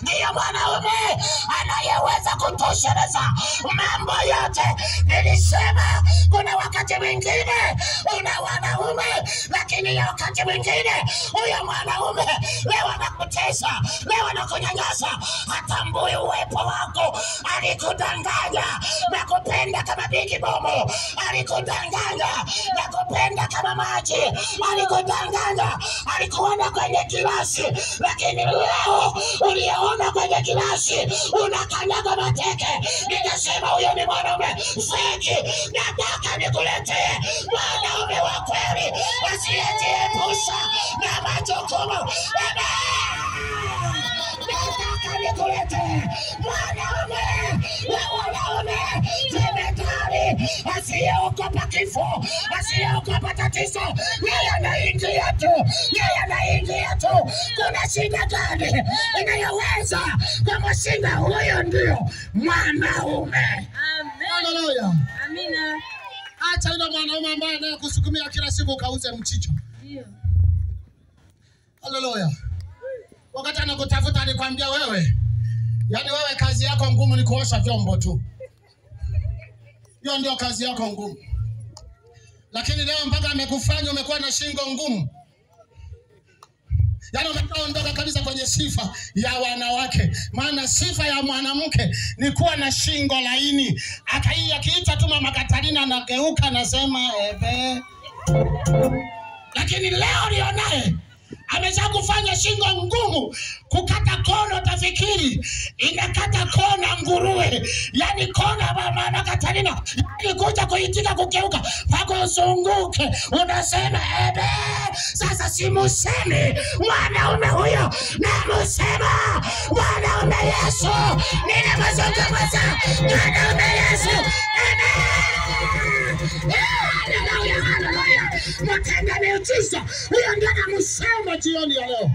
ndiyo mwanaume anayeweza kutosheleza mambo yote. Nilisema kuna wakati mwingine una wanaume, lakini wakati mwingine huyo mwanaume leo anakutesa, leo anakunyanyasa, hatambui uwepo wako. Alikudanganya na kupenda kama bigi bomu, alikudanganya na kupenda kama maji, alikudanganya, alikuona kwenye kilasi, lakini leo uliona kwenye kilasi unakanyaga mateke. Nikasema huyo ni mwanaume feki. Nataka nikuletee mwanaume wa kweli asiyejiepusha na majukumu. Nataka nikuletee mwanaume wa wanaume jemedari, asiyeogopa kifo, asiyeogopa tatizo. Yeye anaingia tu, yeye anaingia tu. Kuna shida gani inayoweza kumshinda? Huyo ndio mwanaume. Amen. Haleluya. Amina. Acha yule mwanaume ambaye anayekusukumia kila siku ukauze mchicha. Ndio. Haleluya. Wakati anakutafuta alikwambia wewe, yaani wewe kazi yako ngumu ni kuosha vyombo tu. Hiyo ndio kazi yako ngumu. Lakini leo mpaka amekufanya umekuwa na shingo ngumu. Yaani umeshaondoka kabisa kwenye sifa ya wanawake. Maana sifa ya mwanamke ni kuwa na shingo laini. Akiita tu Mama Katarina anageuka anasema ebe. Lakini leo nionaye amesha kufanya shingo ngumu, kukata kona utafikiri inakata kona nguruwe, yani kona Mama Katarina, yani kuja kuitika kugeuka mpaka uzunguke, unasema ebe. Sasa simusemi mwanaume huyo, namusema mwanaume Yesu, ninamzungumza mwanaume Yesu. Haleluya, haleluya, mtenda miujiza huyo ndiye namusema jioni ya leo.